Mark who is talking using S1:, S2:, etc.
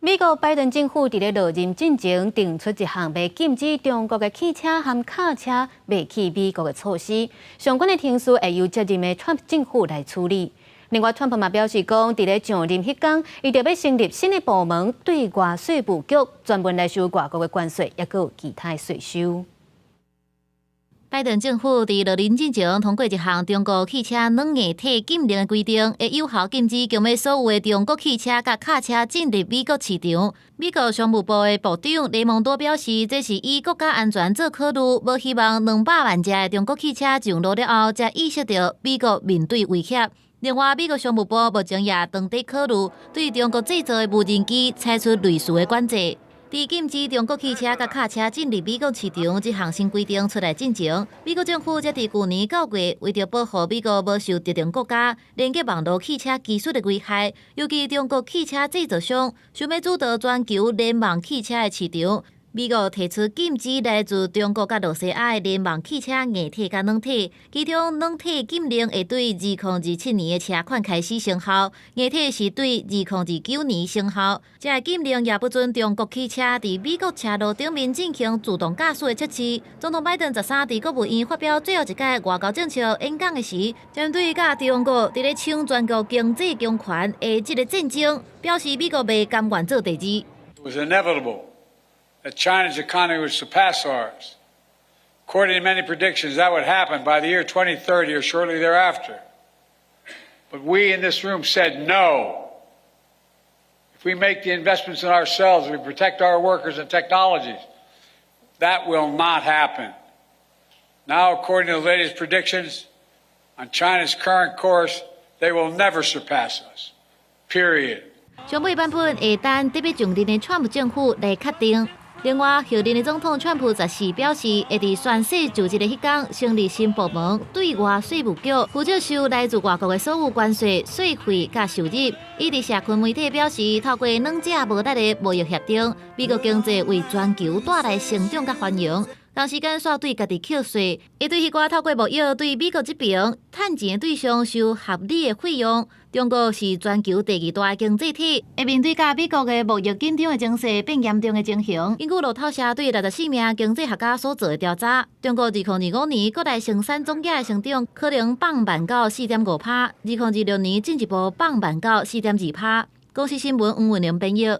S1: 美國拜登政府佇咧落任進前定出一項欲禁止中國的汽車和卡車賣去美國的措施，相關的程序會由接任的川普政府來處理。另外，川普嘛表示講，佇咧上任彼工，伊著欲成立新的部門，對外稅務局，專門來收外國的關稅，抑閣有其他的稅收。
S2: 拜登政府佇落任進前通過一項中國汽車軟硬體禁令的規定，會有效禁止強欲所有的中國汽車佮卡車進入美國市場。美國商務部的部長雷蒙多表示，這是以國家安全做考慮，無希望200萬架的中國汽車上路了後，才意識著美國面對威脅。另外，美國商務部目前也正佇考慮對中國製造的無人機採取類似的管制。佇禁止中國汽車佮卡車進入美國市場這項新規定出來進前，美國政府才佇舊年9月，為著保護美國無受特定國家連結網路汽車技術的危害，尤其中國汽車製造商想欲主導全球聯網汽車的市場，美國提出禁止來自中國佮羅西亞的聯網汽車硬體佮軟體，其中軟體禁令會對2027年的車款開始生效，硬體是對2029年生效。這个禁令也不准中國汽車佇美國車路頂面進行自動駕駛的測試。總統拜登13佇國務院發表最後一屆外交政策演講的時，針對佮中國佇咧搶全球經濟強權的這个戰爭，表示美國袂甘願做第二。
S3: It was inevitable that China's economy would surpass ours. According to many predictions, that would happen by the year 2030 or shortly thereafter. But we in this room said no. If we make the investments in ourselves, we protect our workers and technologies, that will not happen. Now, according to the latest predictions, on China's current course, they will never surpass us. Period.
S2: 上尾版本會等得欲上任的川普政府來確定。另外，候任的總統川普14表示，會佇宣誓就職的彼工成立新部門，對外稅務局，負責收來自外國的所有關稅、稅費佮收入。伊佇社群媒體表示，透過兩者無力的貿易協定，美國經濟為全球帶來成長佮繁榮。同時間，煞對家己課稅，會對彼寡透過貿易對美國這爿趁錢的對象收合理的費用。中國是全球第二大經濟體，會面對佮美國的貿易緊張的情勢變嚴重的情形。根據路透社對64名經濟學家所做的調查，中國2025年國內生產總值的成長可能放慢到4.5趴，2026年進一步放慢到4.2趴。公視新聞黃文玲編譯。